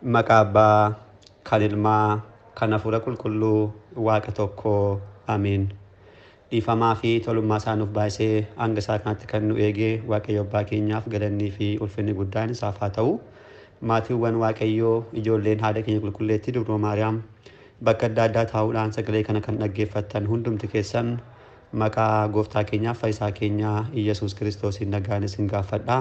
Maqaa Abbaa, kan Ilmaa, kan Hafuura Qulqulluu, Waaqa tokko. Ameen. Dhiifamaa fi tolummaa isaa nuuf baay'isee hanga isaa kanatti kan nu eege Waaqayyo Abbaa keenyaaf galannii fi ulfinni guddaan isaaf haa ta'u. Maatiiwwan Waaqayyoo, ijoolleen haadha keenya qulqulleettii Dubroo Maariyaam, bakka adda addaa taa'uudhaan sagalee kana kan dhaggeeffattan hundumti keessan maqaa gooftaa keenyaaf fayyisaa keenyaa Iyyasuus Kiristoosiin nagaan isin gaafadha.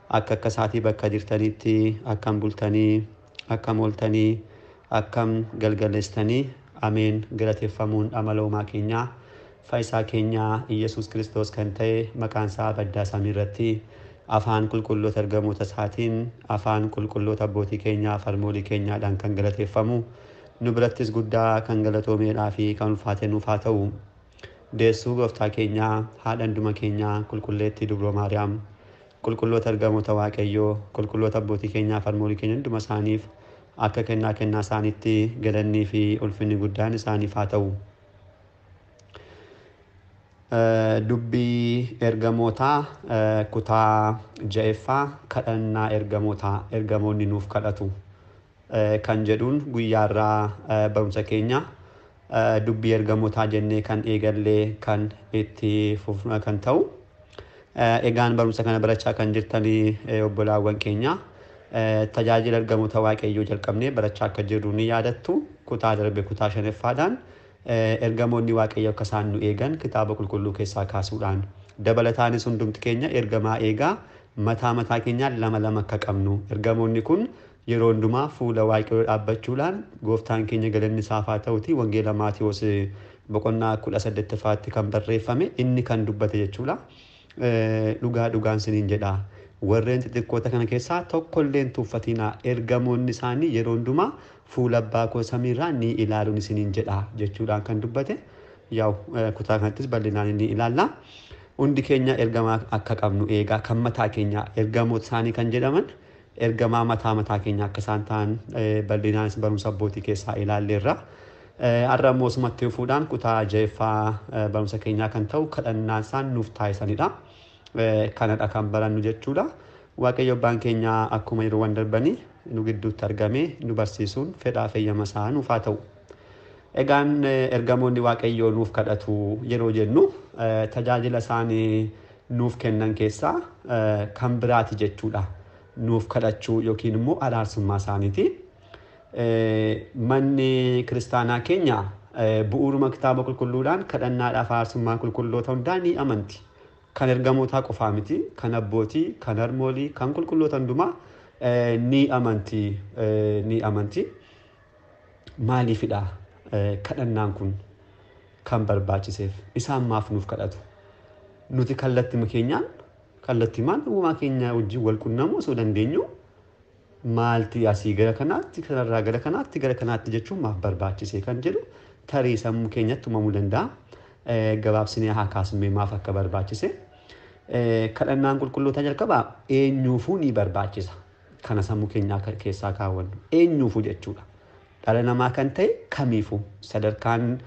Akka akka isaatii bakka jirtanitti akkam bultanii, akkam ooltanii, akkam galgaleessitanii? Ameen. Galateeffamuun amala uumaa keenyaa fayyisaa keenyaa Iyyasuus Kiristoos kan ta'e maqaan isaa baddaa samii irratti afaan qulqulloota ergamoota isaatiin, afaan qulqulloota abbootii keenyaa harmoolii keenyaadhaan kan galateeffamu, nu birattis guddaa kan galatoomeedhaa fi kan ulfaate nuuf haa ta'u. Deessuu gooftaa keenyaa, haadha hunduma keenyaa qulqulleettii Dubroo Maariyaam, qulqulloota ergamoota Waaqayyoo, qulqulloota abbootii keenyaa harmoolii keenya hunduma isaaniif akka kennaa kennaa isaaniitti galannii fi ulfinni guddaan isaaniif haa ta'u. Dubbii ergamootaa kutaa ja'effaa, kadhannaa ergamootaa, ergamoonni nuuf kadhatu kan jedhuun guyyaarraa barumsa keenya dubbii ergamootaa jennee kan eegallee kan itti fufna kan ta'u. Egaan barumsa kana barachaa kan jirtanii obbolaawwan keenya, tajaajila ergamoota Waaqayyoo jalqabnee barachaa akka jirru ni yaadattu. Kutaa darbe kutaa shanaffaadhaan ergamoonni Waaqayyoo akka isaan nu eegan kitaaba qulqulluu keessaa kaasuudhaan, dabalataanis hundumti keenya ergamaa eegaa mataa mataa keenyaa lama lama akka qabnu, ergamoonni kun yeroo hundumaa fuula Waaqayyoo dhaabbachuudhaan, gooftaan keenya galanni isaaf haa ta'uti, wangeela Maatiyoos boqonnaa 18ffaatti kan barreeffame inni kan dubbate jechuudha. Dhugaa dhugaan siniin jedha, warreen xixiqqoota kana keessaa tokkollee hin tuuffatinaa, ergamoonni isaanii yeroo hundumaa fuula abbaa koo samiirraa ni ilaaluun isiniin jedha jechuudhaan kan dubbate. Yaa'u kutaa kanattis bal'inaan ni ilaalla. Hundi keenya ergamaa akka qabnu eegaa kan mataa keenya, ergamoota isaanii kan jedhaman ergamaa mataa mataa keenya akka isaan ta'an bal'inaanis barumsa abbootii keessaa ilaalleerra. Har'a immoo osumatti fuudhaan kutaa ja'effaa barumsa keenyaa kan ta'u kadhannaa isaan nuuf taasisanidha. Kanadha kan barannu jechuudha. Waaqayyo abbaan keenya akkuma yeroowwan darbanii nu gidduutti argamee nu barsiisuun fedhaa feyyama isaa nuuf haa ta'u. Egaan ergamoonni Waaqayyoo nuuf kadhatu yeroo jennu tajaajila isaanii nuuf kennan keessaa kan biraati jechuudha. Nuuf kadhachuu yookiin immoo araarsummaa isaaniiti. Manni kiristaanaa keenya bu'uuruma kitaaba qulqulluudhaan kadhannaadhaaf araarsummaa qulqulloota hundaa ni amanti. Kan ergamootaa qofaa miti, kan abbootii, kan harmoolii, kan qulqulloota hundumaa ni amanti, ni amanti. Maaliifidha kadhannaan kun kan barbaachiseef? Isaan maaf nuuf kadhatu? Nuti kallattima keenyaan, kallattimaan uumaa keenya wajjin wal qunnamuu osoo dandeenyu, maalti asii gara kanaatti, kanarraa gara kanaatti, gara kanaatti jechuun maaf barbaachise kan jedhu tarii sammuu keenyatti uumamuu danda'a. Gabaabsinee haa kaasnee maaf akka barbaachise. Kadhannaan qulqullootaa jalqabaa eenyuufuu ni barbaachisa. Kana sammuu keenyaa keessaa kaawwannu. Eenyuufuu jechuudha. Dhala namaa kan ta'e kamiifuu sadarkaan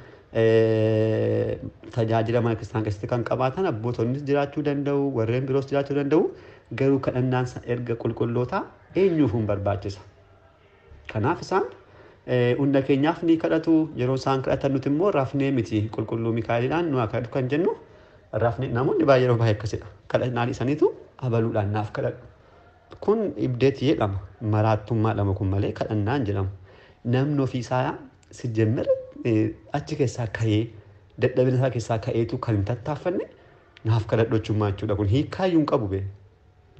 tajaajila mana kiristaanaa keessatti kan qabaatan abbootonnis jiraachuu danda'u, warreen biroos jiraachuu danda'u. Garuu kadhannaan erga qulqullootaa eenyuufuu hin barbaachisa. Kanaaf isaan hunda keenyaaf ni kadhatu. Yeroo isaan kadhatan nuti immoo rafnee miti qulqulluu Mikaa'eliidhaan nu haa kadhatu kan jennu. Rafnee namoonni baay'ee yeroo baay'ee akkasidha. Kadhannaan isaaniitu abaluudhaan naaf kadhadhu. Kun ibdeetii jedhama. Maraattummaadhama kun malee kadhannaan jedhamu. Namni ofiisaa si jemmere achi keessaa ka'ee, dadhabina isaa keessaa ka'eetu kan hin tattaaffanne naaf kadhadhu jechuudha jechuudha. Kun hiikkaayyuu hin qabu bee.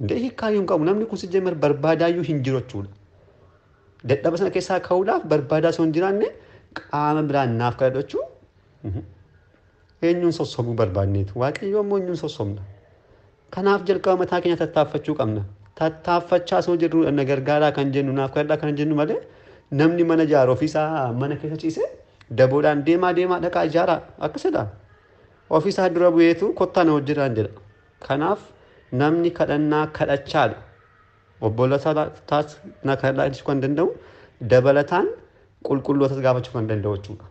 Indee hiikkaayyuu hin qabu. Namni kun si jemmere barbaadaayyuu hin jiru jechuudha. Dadhaba sana keessaa ka'uudhaaf barbaadaa osoo hin jiraanne qaama biraan naaf kadhadhu jechuun eenyuun sossobuu barbaanneetu? Waaqayyo ammoo eenyuun sossobna? Kanaaf jalqaba mataa keenya tattaaffachuu qabna. Tattaaffachaa osoo jirru na gargaaraa kan jennu, naaf kadhadhaa kan jennu malee, namni mana ijaaru ofiisaa mana keessa ciisee daboodhaan deemaa deemaa dhaqaa ijaaraa akkasidha. Ofiisaa dura bu'eetu kottaa na hojjetaan jedha. Kanaaf namni kadhannaa kadhachaadha. Obboloota taas na kadhadhaa jechuu kan danda'u, dabalataan qulqullootas gaafachuu kan danda'u jechuudha.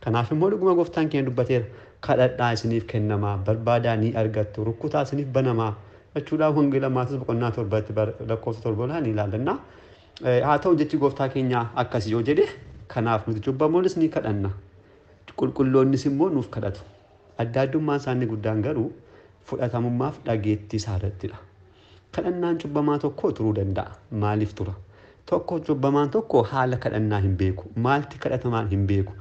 Kanaaf immoo dhuguma gooftaan keenya dubbateera. Kadhadhaa isiniif kennamaa, barbaadaa ni argattu, rukkutaa isiniif banamaa jechuudhaaf wangeela Maatiyoos boqonnaa 7tti lakkoofsa 7 ni ilaallanna. Haa ta'u jechi gooftaa keenyaa akkas yoo jedhe kanaaf nuti cubbamoonnis ni kadhanna. Qulqulloonnis immoo nuuf kadhatu. Adda addummaan isaanii guddaan garuu fudhatamummaaf dhageettii isaa irrattidha. Kadhannaan cubbamaa tokko turuu danda'a. Maaliif tura? Tokko cubbamaan tokko haala kadhannaa hin beeku. Maalti kadhatamaan hin beeku.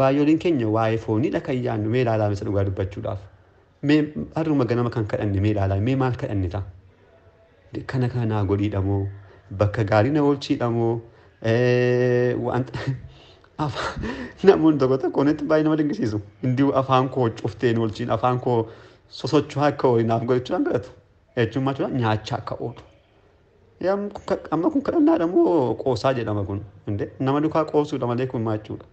Baay'ooliin keenya waa'ee fooniidha kan yaadnu mee ilaalaa isa dhugaa dubbachuudhaaf. Mee har'uma ganama kan kadhanne mee ilaalaa mee maal kadhanne ta'a? Kana kanaa godhiidha moo? Bakka gaarii na oolchiidha moo? Wanta namoonni tokko tokko wanti baay'ee nama dinqisiisu. Indiu afaan koo cufteen oolchiin afaan koo sosocho'aa akka oolu naaf godhachuudhaan kadhatu. Jechuun maal jechuudha nyaachaa akka oolu. Amma kun kadhannaadha moo qoosaa jedhama kun? Nama dukaa qoosuudha malee kun maal jechuudha?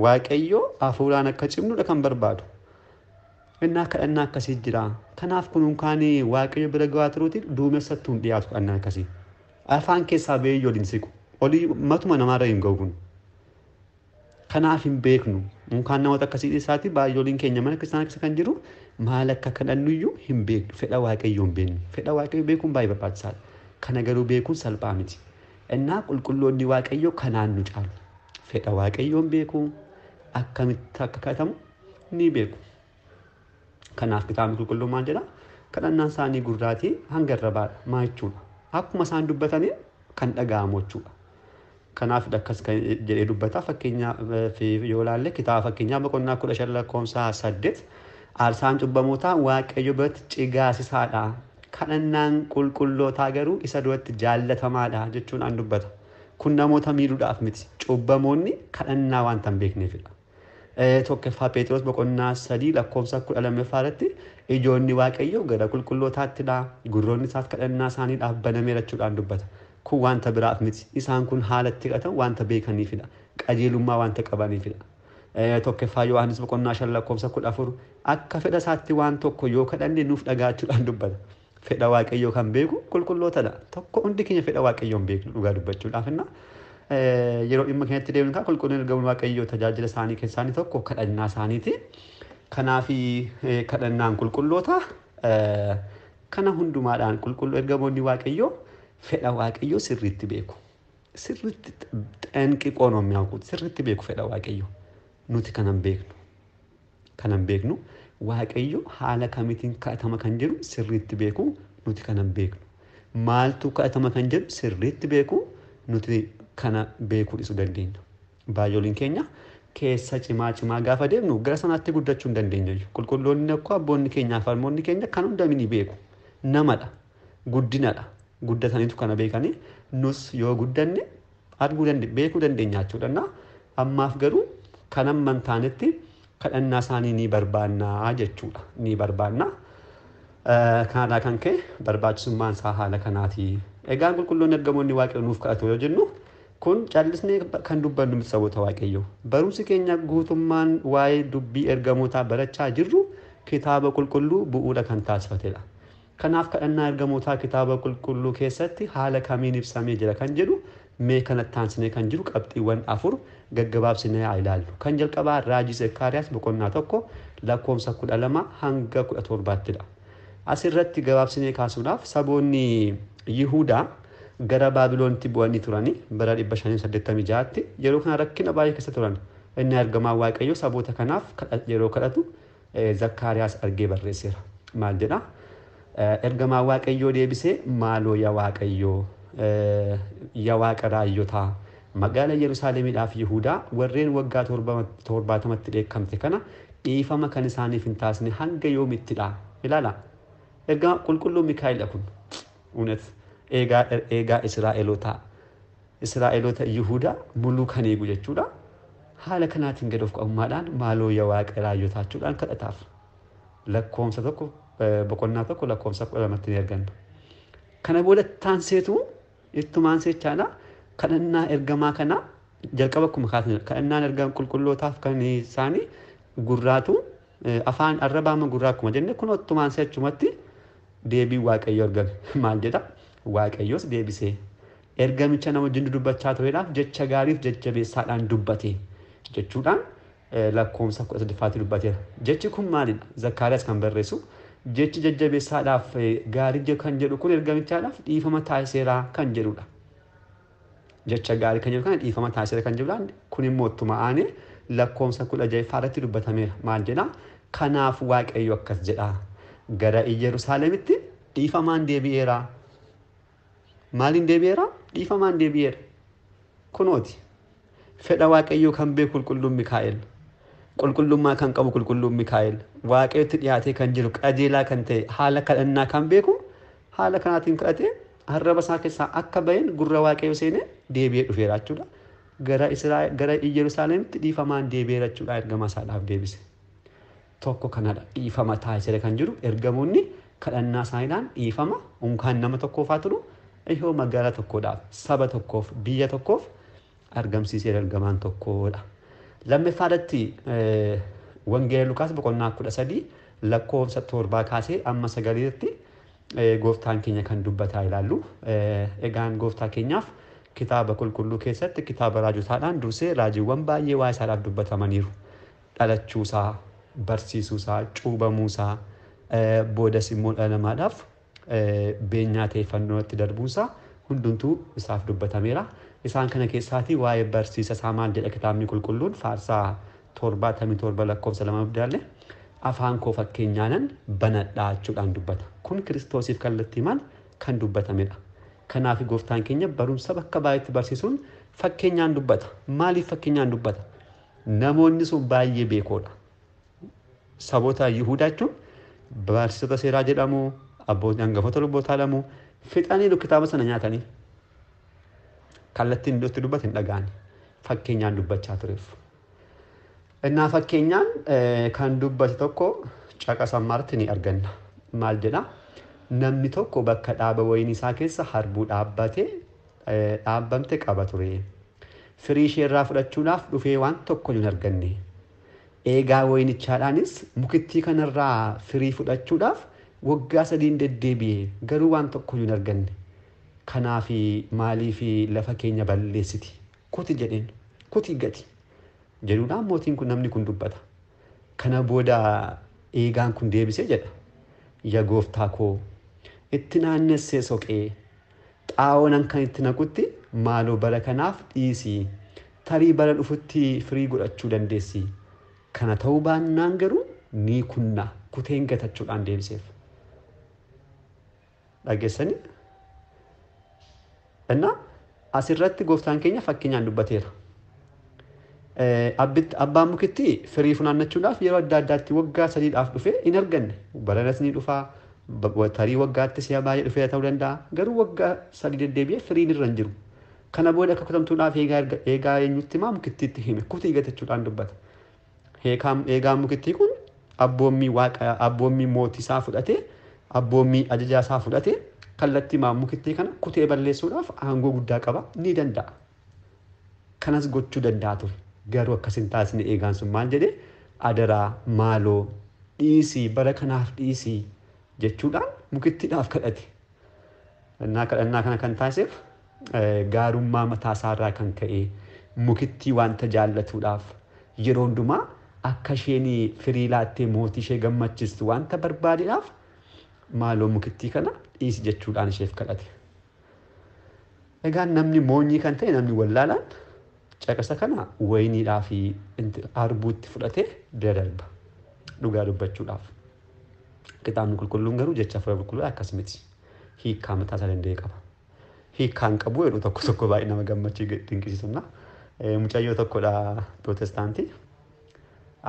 Waaqayyo hafuuraan akka cimnudha kan barbaadu. Innaa kadhannaa akkasii jira. Kanaaf kunuun Waaqayyo bira gahaa turuutiin duumessatti hin dhiyaatu kadhannaan akkasii. Afaan keessaa ba'ee waliin siqu. Olii matuma namaarra hin ga'u kun. Kanaaf hin beeknu. Unkaan namoota akkasii isaati baay'ooliin keenya mana kiristaanaa keessa kan jiru maal akka kadhannuyyuu hin beeknu. Fedha Waaqayyoo hin beeknu. Fedha Waaqayyoo beekuun baay'ee barbaachisaadha. Kana garuu beekuun salphaa miti. Innaa qulqulloonni Waaqayyoo kanaan nu caalu. Fedha Waaqayyoo hin beeku. Akkamitti akka kadhatamu ni beeku. Kanaaf kitaabni qulqulluun maal jedha? Kadhannaan isaanii gurraatii hanga irra baadha. Maa jechuudha? Akkuma isaan dubbatanii kan dhaga'amu jechuudha. Kanaaf akkas kan jedhee dubbata. Fakkeenyaaf yoo ilaalle kitaaba fakkeenyaa boqonnaa 15 lakkoofsa 8 aarsaan cubbamootaa Waaqayyo biratti cigaasisaadha. Kadhannaan qulqullootaa garuu isa duratti jaallatamaadha jechuun an dubbata. Kun namoota miidhuudhaaf miti. Cubbamoonni kadhannaa waanta hin beekneefidha. Tokkoffaa Phexros boqonnaa 3 lakkoofsa 12 irratti ijoonni Waaqayyoo gara qulqullootaаттidha. Gurroonni isaas kadhannaa isaaniidhaaf banameera jechuudhaan dubbata. Kun wanta biraaf miti. Isaan kun haalatti kadhatan wanta beekaniifidha. Qajeelummaa wanta qabaniifidha. Tokkoffaa Yohaannis boqonnaa 5 lakkoofsa 14 akka fedha isaatti waan tokko yoo kadhanne nuuf dhagaachuudhaan dubbata. Fedha Waaqayyoo kan beeku qulqullootadha. Tokko hundi keenya fedha Waaqayyoo hin beeknu dhugaa dubbachuudhaaf inna. Yeroo dhimma keenyatti deemnu kan qulqullinni ergamoonni Waaqayyoo tajaajila isaanii keessaa inni tokko kadhannaa isaaniiti. Kanaaf kadhannaan qulqulloota kana hundumaadhaan qulqulluu ergamoonni Waaqayyoo fedha Waaqayyoo sirriitti beeku. Sirriitti xanqiqoo ነው የሚያውቁት. Sirriitti beeku fedha Waaqayyoo. Nuti kanan beeknu. Kanan beeknu Waaqayyo haala kamiitiin kadhatama kan jedhu sirriitti beeku nuti kanan beeknu. Maaltu kadhatama kan jedhu sirriitti beeku nuti kana beekuu dhiisuu dandeenya. Baay'ooliin keenya keessa cimaa cimaa gaafa deemnu gara sanaatti guddachuu hin dandeenyu. Qulqulloonni akka abboonni keenyaa fi harmoonni keenya kan hunda ni beeku. Namadha. Guddinadha. Guddataniitu kana beekanii nus yoo guddanne arguu dandeenya beekuu dandeenya jechuudha. Ammaaf garuu kan amma hin taanetti kadhannaa isaanii ni barbaannaa jechuudha. Ni barbaannaa. Kanarraa kan ka'e barbaachisummaan isaa haala kanaati. Egaan qulqulloonni ergamoonni Waaqayyoo nuuf kadhatu yoo jennu kun callisnee kan dubbannu miti saboota Waaqayyoo. Barumsi keenya guutummaan waa'ee dubbii ergamootaa barachaa jirru kitaaba qulqulluu bu'uura kan taasifatedha. Kanaaf kadhannaa ergamootaa kitaaba qulqulluu keessatti haala kamiin ibsamee jira kan jedhu mee kanatti aansinee kan jiru qabxiiwwan 4 gaggabaabsinee haa ilaallu. Kan jalqabaa raajii Zakkaariyaas boqonnaa 1 lakkoofsa 12 hanga 17ttidha. Asirratti gabaabsinee kaasuudhaaf saboonni Yihudaa gara Baabiloonitti bu'anii turanii bara 586tti yeroo kana rakkina baay'ee keessa turan. Inni ergamaa Waaqayyoo saboota kanaaf yeroo kadhatu Zakkaariyaas argee barreesseera. Maal jedhaa? Ergamaa Waaqayyoo deebisee maaloo yaa Waaqayyoo yaa Waaqa raayyotaa magaala Yerusaalemiidhaaf Yihudaa warreen waggaa 70tti dheekkamte kana dhiifama kan isaaniif hin taasisne hanga yoomittidha. Ilaala. Ergaa qulqulluu Mikaa'el kun እውነት eegaa Israa'eloota Israa'eloota Yihudaa muluu kan eegu jechuudha. Haala kanaatiin gad of qabummaadhaan maaloo yaa Waaqa raayyotaa jechuudhaan kadhataaf. Lakkoofsa 1 boqonnaa 1 lakkoofsa 12tti ni arganna. Kana booda taanseetu ittumaan seechaadha. Kadhannaa ergamaa kana jalqaba akkuma kaasne kadhannaan ergamaa qulqullootaaf kan isaanii gurraatu afaan arrabaama gurraa akkuma jenne kun ittumaan seechumatti deebii Waaqayyoo argame. Maal jedha? Waaqayyoos deebisee ergamicha nama wajjin dubbachaa tureedhaaf jecha gaariif jajjabeessaadhaan dubbate jechuudhaan lakkoofsa 13ffaatti dubbateera. Jechi kun maalidha? Zakkaariyaas kan barreessu jechi jajjabeessaadhaaf gaarii kan jedhu kun ergamichaadhaaf dhiifama taasiseera kan jedhudha. Jecha gaarii kan jedhu kana dhiifama taasiseera kan jedhudhaan kun immoo ittuma aanee lakkoofsa 16 irratti dubbatameera. Maal jedhaa? Kanaaf Waaqayyo akkas jedhaa. Gara Iyyerusaalemitti dhiifamaan deebi'eera. Maaliin deebi'eera? Dhiifamaan deebi'eera. Kunooti. Fedha Waaqayyoo kan beeku qulqulluun Mikaa'el. Qulqullummaa kan qabu qulqulluun Mikaa'el. Waaqayyotti dhiyaatee kan jiru qajeelaa kan ta'e haala kadhannaa kan beeku haala kanaatiin kadhatee arraba isaa keessaa akka baheen gurra Waaqayyoo seenee deebi'ee dhufeera jechuudha. Gara Israa'el gara Iyyerusaalemitti dhiifamaan deebi'eera jechuudha ergama isaadhaaf deebise. Tokko kanadha dhiifama taasiseera kan jiru ergamoonni kadhannaa isaaniidhaan dhiifama unkaan nama tokkoof haa turu ihoo magaalaa tokkodhaaf saba tokkoof biyya tokkoof argamsiiseera ergamaan tokkodha. Lammaffaa irratti Wangeela Lukaas boqonnaa 13 lakkoofsa 7 kaasee amma 9tti gooftaan keenya kan dubbataa ilaallu. Egaan gooftaa keenyaaf kitaaba qulqulluu keessatti kitaaba raajotaadhaan dursee raajiiwwan baay'ee waa isaadhaaf dubbatamaniiru. Dhalachuusaa, barsiisuusaa, cuubamuusaa, boodas immoo dhala namaadhaaf beenyaa ta'e fannootti darbuunsaa hundumtuu isaaf dubbatameera. Isaan kana keessaatii waa'ee barsiisa isaa maal jedha kitaabni qulqulluun faarsaa 77 lakkoofsa 2 bidaalle afaan koo fakkeenyaanan banadhaa jechuudhaan dubbata. Kun Kiristoosiif kallattii maal kan dubbatamedha. Kanaaf gooftaan keenya barumsa bakka baay'eetti barsiisuun fakkeenyaan dubbata. Maaliif fakkeenyaan dubbata? Namoonni sun baay'ee beekoodha. Saboota Yihudaa jechuun barsiisota seeraa jedhamu, abbootii hangafoota lubbootaa jedhamu, fixanii kitaaba sana nyaatanii kallattiin iddootti dubbate hin dhaga'ani. Fakkeenyaan dubbachaa tureef. Innaa fakkeenyaan kan dubbate tokko caqasa ammaarratti ni arganna. Maal jedhaa? Namni tokko bakka dhaaba wayinii isaa keessa harbuu dhaabbatee dhaabbamte qaba ture. Firii ishee irraa fudhachuudhaaf dhufee waan tokko hin arganne. Eegaa wayinichaadhaanis mukittii kanarraa firii fudhachuudhaaf waggaa 3 deddeebi'e garuu waan tokko hin arganne. Kanaaf maaliif lafa keenya balleessiti? Kuti jedheen kuti gati jedhuudhaan mootiin kun namni kun dubbata. Kana booda eegaan kun deebisee jedha. Yaa gooftaa koo itti naannessee soqee xaa'oonan kan itti naqutti maaloo bara kanaaf dhiisii tarii bara dhufutti firii godhachuu dandeessi. Kana ta'uu baannaan garuu ni kunna kuteen gatachuudhaan deebiseef. Dhageessanii? Innaa asirratti gooftaan keenya fakkeenyaan dubbateera. Abbaan mukittii firii funaannachuudhaaf yeroo adda addaatti waggaa 3dhaaf dhufee hin arganne. Baranas ni dhufaa, tarii waggaatti si'a baay'ee dhufee ta'uu danda'a. Garuu waggaa 3 deddeebi'ee firiin irra hin jiru. Kana booda akka kutamtuudhaaf eegaa eenyutti himaa mukittiitti hime kutii gatachuudhaan dubbata. Eegaan mukittii kun abboommii waaqa abboommii mootii isaa fudhatee abboommii ajajaa isaa fudhatee kallattii mukittii kana kutee balleessuudhaaf aangoo guddaa qaba ni danda'a. Kanas gochuu danda'a ture. Garuu akkas hin taasisne eegaan sun maal jedhee adaraa maaloo dhiisii bara kanaaf dhiisii jechuudhaan mukittiidhaaf kadhate. Innaa kadhannaa kana kan taasiseef gaarummaa mataa isaarraa kan ka'e mukittii wanta jaallatuudhaaf yeroo hundumaa akka isheen firii laattee mootii ishee gammachiistu wanta barbaadeedhaaf maaloo mukittii kana dhiisi jechuudhaan isheef kadhate. Egaa namni moonyii kan ta'e namni wallaalaan caqasa kana wayiniidhaa fi harbuutti fudhatee bira darba dhugaa dubbachuudhaaf. Kitaabni qulqulluun garuu jecha hafuura qulqulluu akkas miti. Hiikkaa mataa isaa danda'e qaba. Hiikkaan qabu jedhu tokko tokko baay'ee nama gammachiisu dinqisiisudha. Mucayyoo tokkodha pirootestaantii.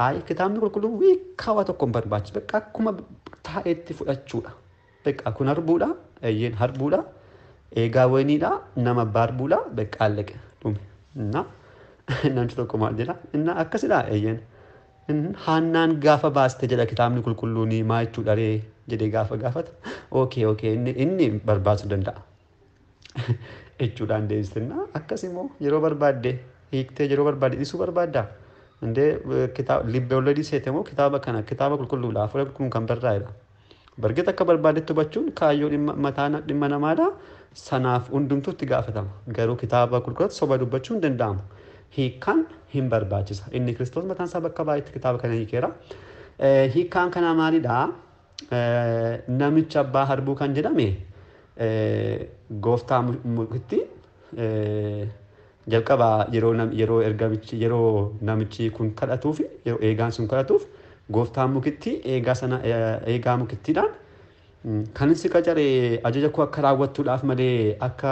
Ayi kitaabni qulqulluun hiikkaa waa tokko hin barbaachisu. Bakka akkuma taa'etti fudhachuudha. Bakka kun harbuudha, eeyyeen harbuudha, eegaa wayiniidha, nama abbaa harbuudha, bakka alleqe dhume. Innaa namichi tokko maal jedha? Innaa akkasidha eeyyeen. Haannaan gaafa baaste jedha kitaabni qulqulluun maa jechuudha ree jedhee gaafa gaafata. Okee okee inni barbaasuu danda'a. Jechuudhaan deebistinna akkas immoo yeroo barbaadde hiiktee yeroo barbaadde dhiisuu barbaaddaa. Indee kitaaba libbee olladii seete moo kitaaba kana kitaaba qulqulluudha hafuura qulqulluun kan barraa'edha. Bargeet akka barbaaddetti hubachuun kaayyoo dhimma mataa dhimma namaadha. Sanaaf hundumtuu itti gaafatama. Garuu kitaaba qulqulluutti soba dubbachuu hin danda'amu. Hiikkaan hin barbaachisa. Inni Kiristoos mataan isaa bakka baay'eetti kitaaba kana hiikeera. Hiikkaan kanaa maalidhaa? Namicha abbaa harbuu kan jedhame gooftaa mukitti Jalqaba yeroo ergamichi yeroo namichi kun kadhatuuf, yeroo eegaan sun kadhatuuf, gooftaan mukittii eegaa sana eegaa mukittiidhaan kan si qacare ajaja koo akka raawwattuudhaaf malee akka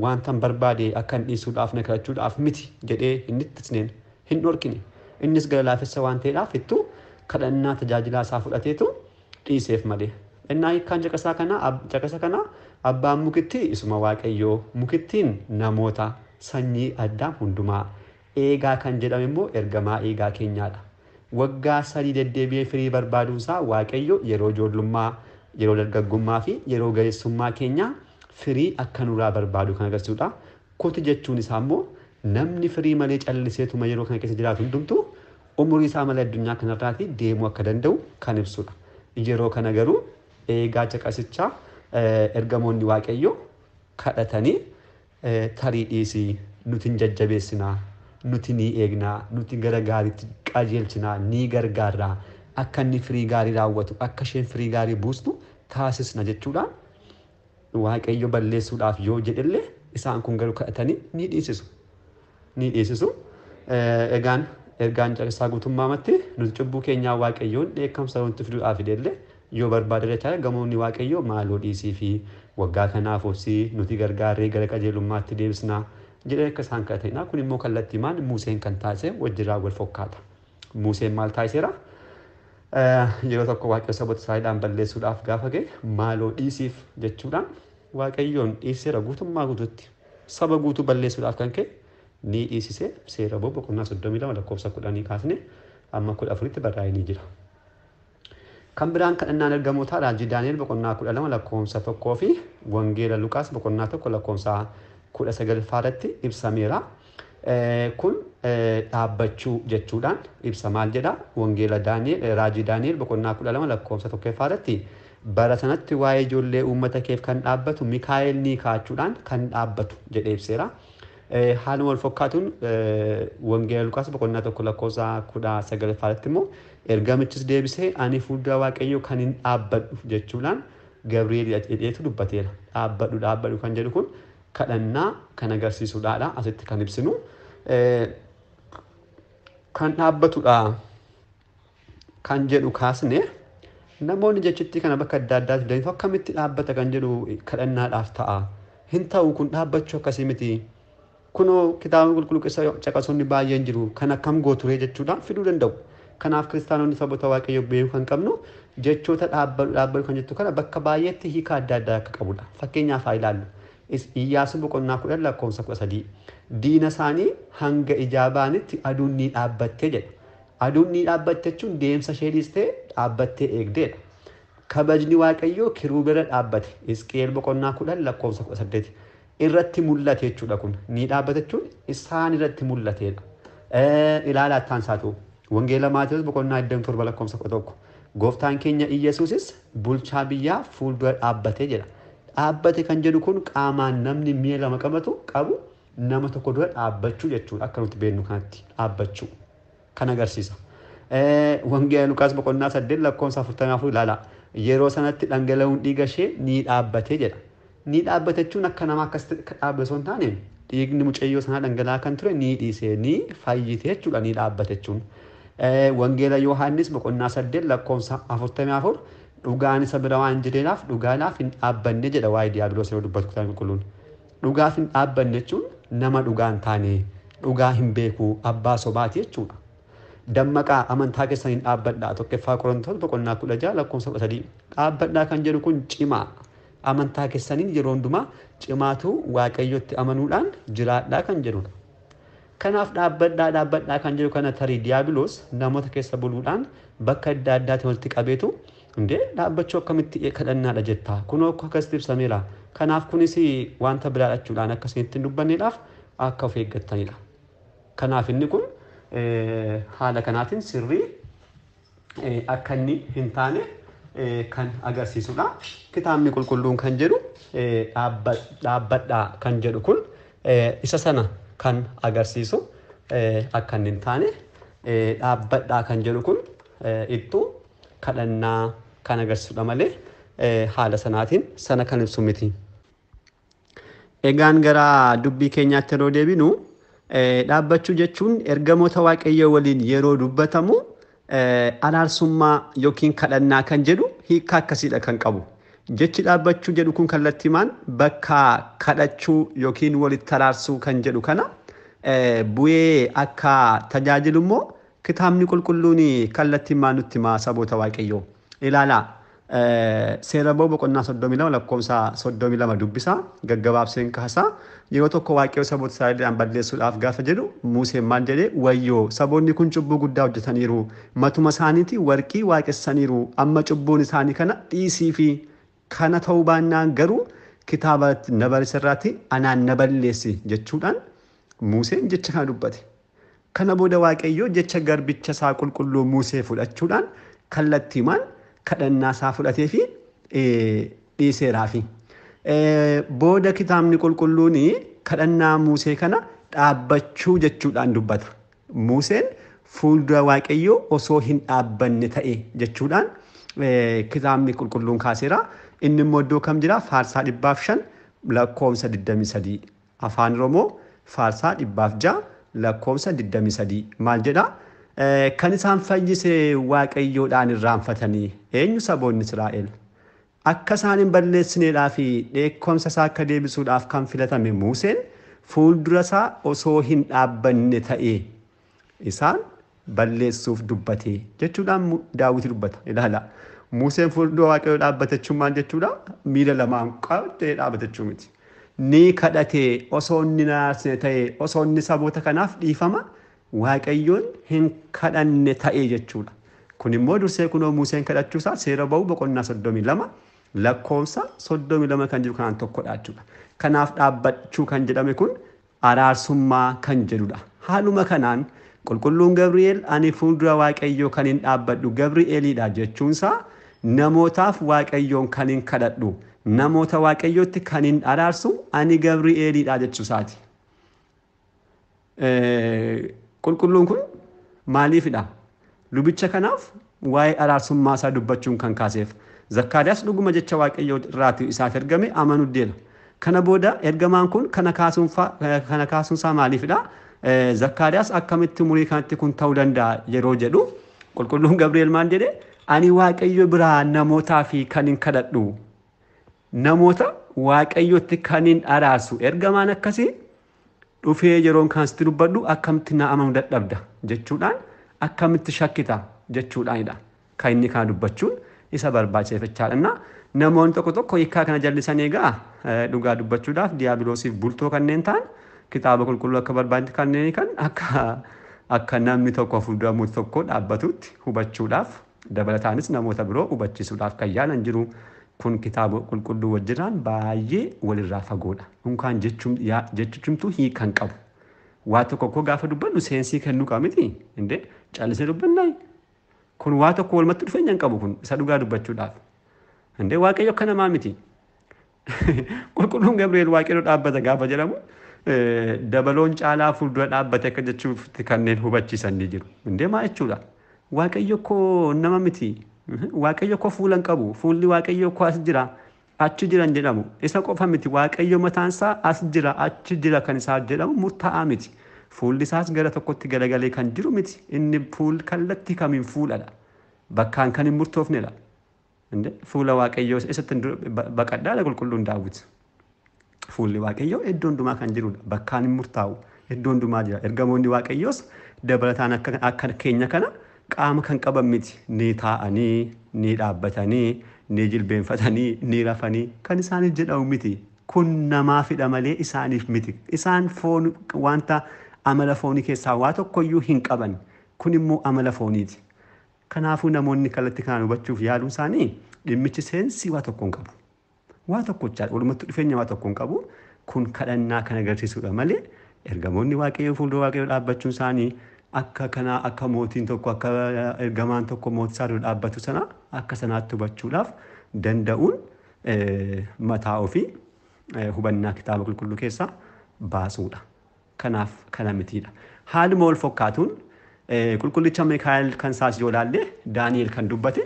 wanta hin barbaade akka hin dhiisuudhaaf na kadhachuudhaaf miti jedhee hin ittisneen, hin dhorkine. Innis gara laafessa waan ta'eedhaaf ittuu kadhannaa tajaajilaa isaa fudhateetu dhiiseef malee. Innaa hiikkaan caqasa kanaa abbaan mukittii isuma Waaqayyoo, mukittiin namoota sanyii Addaam hundumaa, eegaa kan jedhame immoo ergamaa eegaa keenyaadha. Waggaa 3 deddeebi'ee firii barbaaduunsaa Waaqayyo yeroo ijoollummaa, yeroo dargaggummaa fi yeroo ga'eessummaa keenyaa firii akka nurraa barbaadu kan agarsiisudha. Kuti jechuun isaa immoo namni firii malee calliseetuma yeroo kana keessa jiraatu hundumtuu umurii isaa malee addunyaa kanarraatii deemuu akka danda'u kan ibsudha. Yeroo kana garuu eegaa caqasichaa ergamoonni Waaqayyoo kadhatanii tarii dhiisii, nuti hin jajjabeessinaa, nuti ni eegnaa, nuti gara gaariitti qajeelchinaa, ni gargaarraa, akka inni firii gaarii raawwatu, akka isheen firii gaarii buustu taasisna jechuudhaan Waaqayyo balleessuudhaaf yoo jedhellee isaan kun garuu kadhatanii ni dhiisisu. Ni dhiisisu. Egaan ergaan caqasaa guutummaamatti nuti cubbuu keenyaa Waaqayyoon dheekkamsa nutti fiduudhaaf fidellee yoo barbaade jechaadha, gamoonni Waaqayyoo maaloo dhiisii fi waggaa kanaaf obsii, nuti gargaarree gara qajeelummaatti deebisnaa jedhee akka isaan kadhatanidha. Kun immoo kallattiimaan Museen kan taasise wajjirraa wal fakkaata. Museen maal taasiseera? Yeroo tokko Waaqayyo saboota Israa'elaan balleessuudhaaf gaafa ga'e maaloo dhiisiif jechuudhaan Waaqayyoon dhiiseera guutummaa guutuutti. Saba guutuu balleessuudhaaf kan ka'e ni dhiisise. Seera boqonnaa 32 lakkoofsa 10 kaasne amma 14tti barraa'ee ni jira. Kan biraan kadhannaan ergamootaa raajii Daani'el boqonnaa 12 lakkoofsa 1 fi Wangeela Luqaas boqonnaa 1 lakkoofsa 19 irratti ibsameera. Kun dhaabbachuu jechuudhaan ibsa. Maal jedha? Wangeela Daani'el, raajii Daani'el boqonnaa 12 lakkoofsa 1 irratti bara sanatti waa'ee ijoollee uummata keef kan dhaabbatu Mikaa'el ni kaachuudhaan kan dhaabbatu jedhee ibseera. Haaluma wal fakkaatuun Wangeela Luqaas boqonnaa 1 lakkoofsa 19 irratti immoo ergamichis deebisee ani fuuldura Waaqayyoo kan hin dhaabbadhu jechuudhaan Gabri'eel jedheetu dubbateera. Dhaabbadhu dhaabbadhu kan jedhu kun kadhannaa kan agarsiisudhaadha asitti kan ibsinu. Kan dhaabbatudha kan jedhu kaasne namoonni jechitti kana bakka adda addaatti fidanii akkamitti dhaabbata kan jedhu kadhannaadhaaf ta'a. Hin ta'u, kun dhaabbachuu akkasii miti. Kunoo kitaabni qulqulluu keessa caqasoonni baay'een jiru kan akkam gooturee jechuudhaan fiduu danda'u. Kanaaf kiristaanonni saboota Waaqayyoo beekuu kan qabnu jechoota dhaabbadhu dhaabbadhu kan jettu kana bakka baay'eetti hiika adda addaa akka qabudha. Fakkeenyaaf haa ilaallu. Iyyaasuu boqonnaa 10 lakkoofsa 13. Diina isaanii hanga ijaa ba'anitti aduun ni dhaabbattee jedha. Aduun ni dhaabbatte jechuun deemsa ishee dhiistee dhaabbattee eegdeedha. Kabajni Waaqayyoo kiruubira dhaabbate. Hisqi'eel boqonnaa 10 lakkoofsa 18 irratti mul'ate jechuudha kun. Ni dhaabbate jechuun isaan irratti mul'ateedha. Ilaalaa ittaan isaatu. Wangeela Maatewos boqonnaa 27 lakkoofsa 11. Gooftaan keenya Iyyasuusis bulchaa biyyaa fuuldura dhaabbatee jedha. Dhaabbate kan jedhu kun qaamaan namni mi'a lama qabatu qabu nama tokko dura dhaabbachuu jechuudha. Akka nuti beeknu kanatti dhaabbachuu kan agarsiisa. Wangeela Luqaas boqonnaa 8 lakkoofsa 44 ilaala. Yeroo sanatti dhangala'uun dhiiga ishee ni dhaabbatee jedha. Ni dhaabbate jechuun akka nama akkasitti dhaabbate osoo hin taane dhiigni mucayyoo sanaa dhangala'aa kan ture ni dhiisee ni fayyite jechuudha, ni dhaabbate jechuun. Wangeela Yohaannis boqonnaa 8 lakkoofsa 44 dhugaan isa bira waan jireedhaaf dhugaadhaaf hin dhaabbanne jedha waa'ee diiyaabiloos yeroo dubbatu kitaabni qulqulluun. Dhugaaf hin dhaabbanne jechuun nama dhugaa hin taane, dhugaa hin beeku, abbaa sobaati jechuudha. Dammaqaa amantaa keessan hin dhaabbadhaa. 1ffaa Qorontoos boqonnaa 16 lakkoofsa 13. Dhaabbadhaa kan jedhu kun cimaa. Amantaa keessaniin yeroo hundumaa cimaatu Waaqayyotti amanuudhaan jiraadhaa kan jedhudha. Kanaaf dhaabbadhaa dhaabbadhaa kan jedhu kana tarii diiyaabiloos namoota keessa buluudhaan bakka adda addaatti walitti qabeetu hundee dhaabbachuu akkamitti kadhannaadha jettaa, kunoo akkasitti ibsameera. Kanaaf kunis wanta biraa jechuudhaan akka isinitti hin dubbanneedhaaf akka of eeggattanidha. Kanaaf inni kun haala kanaatiin sirrii akka inni hin taane kan agarsiisudha. Kitaabni qulqulluun kan jedhu dhaabbadhaa kan jedhu kun isa sana kan agarsiisu akka inni hin taane, dhaabbadhaa kan jedhu kun ittuu kadhannaa kan agarsiisudha malee haala sanaatiin sana kan ibsu miti. Egaan gara dubbii keenyaatti yeroo deebinu Dhaabbachuu jechuun ergamoota Waaqayyoo waliin yeroo dubbatamu araarsummaa yookiin kadhannaa kan jedhu hiika akkasiidha kan qabu. Jechi dhaabbachuu jedhu kun kallattiimaan bakka kadhachuu yookiin walitti araarsuu kan jedhu kana bu'ee akka tajaajilu immoo kitaabni qulqulluun kallattiimaan nutti himaa saboota Waaqayyoo. Ilaalaa seera ba'uu boqonnaa 32 lakkoofsa 32 dubbisaa gaggabaabseen kaasaa. Yeroo tokko Waaqayyo saboota Israa'eliidhaan balleessuudhaaf gaafa jedhu Museen maal jedhee wayyoo saboonni kun cubbuu guddaa hojjetaniiru matuma isaaniitii warqii waaqessaniiru amma cubbuun isaanii kana dhiisii fi kana ta'uu baannaan garuu kitaaba na barreesse anaan na balleessi jechuudhaan Museen jecha kana dubbate. Kana booda Waaqayyo jecha garbicha isaa qulqulluu Musee fudhachuudhaan kallattiimaan kadhannaa isaa fudhatee fi dhiiseeraafi. Booda kitaabni qulqulluun kadhannaa Musee kana dhaabbachuu jechuudhaan dubbata. Museen fuuldura Waaqayyoo osoo hin dhaabbanne ta'e jechuudhaan kitaabni qulqulluun kaaseera. Inni immoo iddoo kam jira? Faarsaa 105 lakkoofsa 23. Afaan Oromoo Faarsaa 106 lakkoofsa 23 maal jedha? Kan isaan fayyise Waaqayyoodhaan irraanfatanii eenyu saboonni Israa'el? Akka isaan hin balleessineedhaa fi dheekkomsa isaa akka deebisuudhaaf kan filatame Museen fuuldura isaa osoo hin dhaabbanne ta'e isaan balleessuuf dubbate jechuudhaan Daawit dubbata. Ilaala. Museen fuuldura Waaqayyoo dhaabbate jechuun maal jechuudha? Miila lamaan qabatee dhaabbate jechuu miti. Ni kadhate osoo inni naarsine ta'e osoo inni saboota kanaaf dhiifama Waaqayyoon hin kadhanne ta'e jechuudha. Kun immoo dursee kunoo Museen kadhachuusaa seera ba'uu boqonnaa 32 lakkoofsa 32 kan jiru kanaan tokkodha jechuudha. Kanaaf dhaabbachuu kan jedhame kun araarsummaa kan jedhudha. Haaluma kanaan qulqulluun Gabri'eel ani fuuldura Waaqayyoo kan hin dhaabbadhu Gabri'eelidha jechuunsaa namootaaf Waaqayyoon kan hin kadhadhu namoota Waaqayyootti kan hin araarsu ani Gabri'eelidha jechuusaati. Qulqulluun kun maaliifidha? Lubicha kanaaf waa'ee araarsummaa isaa dubbachuun kan kaaseef. Zakkaariyaas dhuguma jecha Waaqayyoo irraati isaaf ergame amanuu deela. Kana booda ergamaan kun kana kaasuunsaa maaliifidha? Zakkaariyaas akkamitti umurii kanatti kun ta'uu danda'a yeroo jedhu qulqulluun Gabri'eel maal jedhe? Ani Waaqayyo biraa namootaa fi kan hin kadhadhu. Namoota Waaqayyotti kan hin araarsu. Ergamaan akkasii dhufee yeroon kan sitti dubbadhu akkamitti na amanuu dadhabda jechuudhaan akkamitti shakkita jechuudhaanidha. Kan inni kana dubbachuun isa barbaachiseeffachaadha. Namoonni tokko tokko hiikaa kana jallisan egaa dhugaa dubbachuudhaaf diiyaabiloosiif bultoo kanneen ta'an kitaaba qulqulluu akka barbaadne kanneen kan akka namni tokko fuuldura mootii tokko dhaabbatutti hubachuudhaaf dabalataanis namoota biroo hubachiisuudhaaf kan yaalan jiru. Kun kitaaba qulqulluu wajjirraan baay'ee walirraa fagoodha. Unkaan jechuun hiika hin qabu. Waa tokko koo gaafa dubbannu seensii kennuu qaba miti. Indee callisee dubbannaa. Kun waa tokko walumatti dhufeenya hin qabu kun isa dhugaa dubbachuudhaaf. Indee Waaqayyo akka namaa miti. Qulqulluun Gabri'eel Waaqayyo dhaabbata gaafa jedhamu dabaloon caalaa fuuldura dhaabbate akka jechuuf kanneen hubachiisan ni jiru. Indee maa jechuudha? Waaqayyo koo nama miti. Waaqayyo koo fuula hin qabu. Fuulli Waaqayyo koo as jira. Achi jira hin jedhamu. Isa qofa miti. Waaqayyo mataan isaa as jira, achi jira kan isaa jedhamu murtaa'aa miti. Fuulli isaas gara tokkotti garagalee kan jiru miti. Inni fuul kallattii kamiin fuuladha. Bakkaan kan hin murtoofnedha. Fuula Waaqayyoo isatti baqadhaadha qulqulluun Daawit. Fuulli Waaqayyoo iddoo hundumaa kan jirudha. Bakkaan hin murtaa'u. Iddoo hundumaa jira. Ergamoonni Waaqayyoos dabalataan akka keenya kana qaama kan qaban miti. Ni taa'anii, ni dhaabbatanii, ni jilbeenfatanii, ni rafanii kan isaaniif jedhamu miti. Kun namaafidha malee isaaniif miti. Isaan foon wanta amala foonii keessaa waa tokkoyyuu hin qaban. Kun immoo amala fooniiti. Kanaafuu namoonni kallattii kanaan hubachuuf yaaluun isaanii dhimmichi seensii waa tokko hin qabu. Waa tokkochaa walumatti dhufeenya waa tokko hin qabu. Kun kadhannaa kan agarsiisudha malee ergamoonni Waaqayyoo fuuldura Waaqayyoo dhaabbachuun isaanii akka kanaa akka mootiin tokko akka ergamaan tokko mootii isaa dura dhaabbatu sana akka sanaatti hubachuudhaaf danda'uun mataa ofii hubannaa kitaaba qulqulluu keessaa baasuudha. Kanaaf kana mitiidha. Haaluma wal fakkaatuun qulqullicha Mikaa'el kan isaas yoo ilaalle Daani'el kan dubbate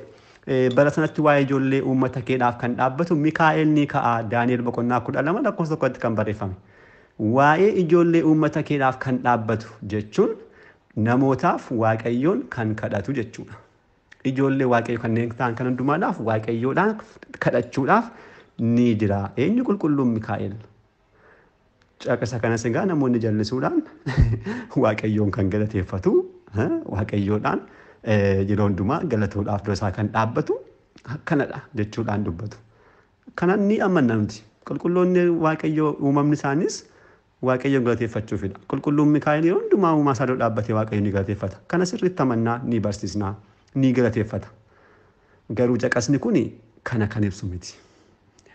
bara sanatti waa'ee ijoollee uummata keedhaaf kan dhaabbatu Mikaa'el ni ka'a Daani'el boqonnaa 12 lakkoofsa 1tti kan barreeffame. Waa'ee ijoollee uummata keedhaaf kan dhaabbatu jechuun namootaaf Waaqayyoon kan kadhatu jechuudha. Ijoollee Waaqayyo kanneen ta'an kan hundumaadhaaf Waaqayyoodhaan kadhachuudhaaf ni jira. Eenyu? Qulqulluun Mikaa'el. Caqasa kanas egaa namoonni jallisuudhaan Waaqayyoon kan galateeffatu, Waaqayyoodhaan yeroo hundumaa galatoodhaaf dura isaa kan dhaabbatu akkanadha jechuudhaan dubbatu. Kanan ni amanna nuti. Qulqulloonni Waaqayyoo uumamni isaanis Waaqayyoon galateeffachuufidha. Qulqulluun Mikaa'el yeroo hundumaa uumaa isaa dura dhaabbatee Waaqayyoon ni galateeffata. Kana sirriitti amannaa, ni barsiisnaa, ni galateeffata. Garuu caqasni kun kana kan ibsu miti.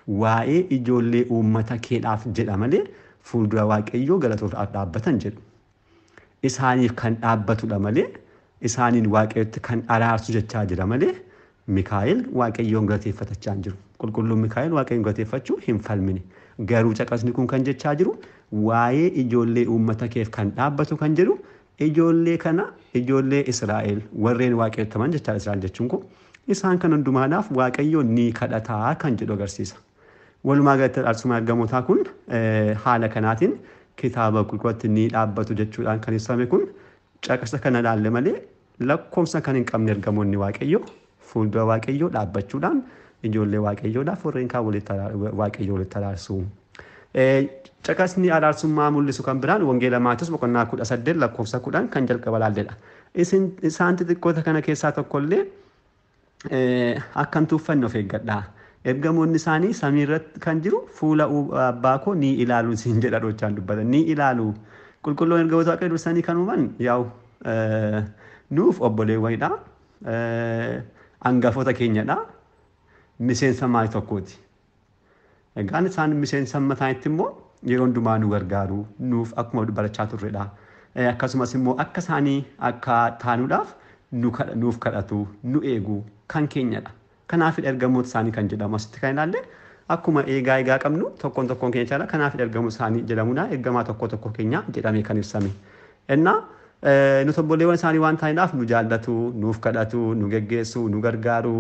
Waa'ee ijoollee uummata keedhaaf jedha malee fuuldura Waaqayyoo galatoodhaaf dhaabbatan jedhu. Isaaniif kan dhaabbatudha malee isaaniin Waaqayyotti kan araarsu jechaa jira malee Mikaa'el Waaqayyoon galateeffatachaa hin jiru. Qulqulluun Mikaa'el Waaqayyoon galateeffachuu hin falmine. Garuu caqasni kun kan jechaa jiru waa'ee ijoollee uummata keef kan dhaabbatu kan jedhu ijoollee kana, ijoollee Israa'el warreen Waaqayyotti amanan jechaa, Israa'el jechuun kun isaan kan hundumaadhaaf Waaqayyoon ni kadhataa kan jedhu agarsiisa. Walumaa galatti araarsummaa ergamootaa kun haala kanaatiin kitaaba qulqulluutti ni dhaabbatu jechuudhaan kan ibsame kun caqasa kana ilaalle malee lakkoofsa kan hin qabne ergamoonni Waaqayyoo fuuldura Waaqayyoo dhaabbachuudhaan ijoollee Waaqayyoodhaaf warreen kaan Waaqayyoo walitti araarsu. Caqasni araarsummaa mul'isu kan biraan Wangeela Maatewos boqonnaa 18 lakkoofsa 10 kan jalqaba ilaalledha. Isin isaan xixiqqoota kana keessaa tokkollee akka hin tuuffanne of eeggadhaa. Ergamoonni isaanii samii irratti kan jiru fuula abbaa koo ni ilaalu siin jedha dhochaan dubbata. Ni ilaalu. Qulqulloon ergamoota Waaqayyoo dursanii kan uuman yaa'u nuuf obboleewwanidha. Hangafoota keenyadha. Miseensa maatii tokkooti. Egaan isaan miseensa mataanitti immoo yeroo hundumaa nu gargaaru, nuuf akkuma barachaa turredha. Akkasumas immoo akka isaanii akka taanuudhaaf nuuf kadhatu, nu eegu, kan keenyadha. Kanaafidha ergamoota isaanii kan jedhamu asitti kan ilaalle akkuma eegaa eegaa qabnu tokkoon tokkoon keenya caala kanaafidha ergamoota isaanii jedhamudha. Ergamaa tokko tokko keenya jedhamee kan ibsame. Innaa nuti obboleewwan isaanii waan ta'aniidhaaf nu jaallatu, nuuf kadhatu, nu geggeessu, nu gargaaru.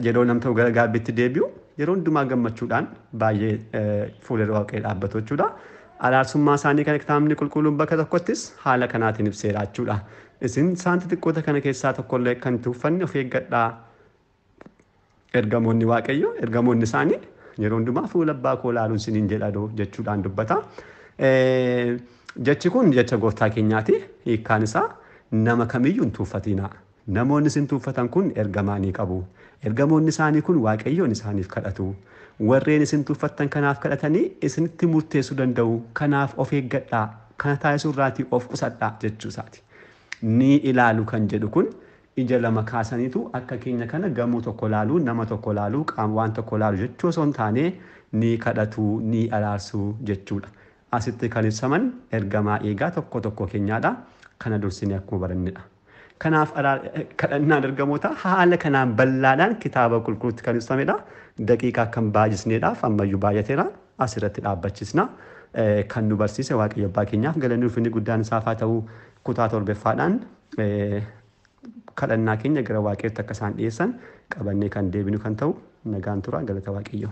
Yeroo nam ta'u gara gaabbiitti deebi'u yeroo hundumaa gammachuudhaan baay'ee fuula Waaqayyoo dhaabbatu jechuudha. Araarsummaa isaanii kana kitaabni qulqulluun bakka tokkottis haala kanaatiin ibseera jechuudha. Isin isaan xixiqqoota kana keessaa tokkollee kan tuuffanne of eeggadhaa. Ergamoonni Waaqayyoo, ergamoonni isaanii yeroo hundumaa fuula abbaa koo ilaaluun isiniin jedha jechuudhaan dubbata. Jechi kun jecha gooftaa keenyaati. Hiikkaan isaa nama kamiyyuu hin tuuffatinaa. Namoonni isin tuuffatan kun ergamaa ni qabu. Ergamoonni isaanii kun Waaqayyoon isaaniif kadhatu. Warreen isin tuuffattan kanaaf kadhatanii isinitti murteessuu danda'u. Kanaaf of eeggadhaa. Kana taasisuu irraatii of qusadhaa jechuu isaati. Ni ilaalu kan jedhu kun ija lama kaasaniitu akka keenya kana gamoo tokko laaluu, nama tokko laaluu, qaama waan tokko laalu jechuu osoo hin taane ni kadhatu, ni araarsu jechuudha. Asitti kan ibsaman ergamaa eegaa tokko tokko keenyaadha. Kana dursinee akkuma barannedha. Kanaaf kadhannaan ergamoota haala kanaan bal'aadhaan kitaaba qulqulluutti kan ibsamedha. Daqiiqaa kan baay'isneedhaaf ammayyuu baay'ateera. Asirratti dhaabbachisna. Kan nu barsiise Waaqayyo abbaa keenyaaf galanni ulfinni guddaan isaaf haa ta'u. Kutaa torbeffaadhaan kadhannaa keenya gara Waaqayyootti akka isaan dhiyeessan qabannee kan deebinu kan ta'u nagaan tura, galata Waaqayyoo.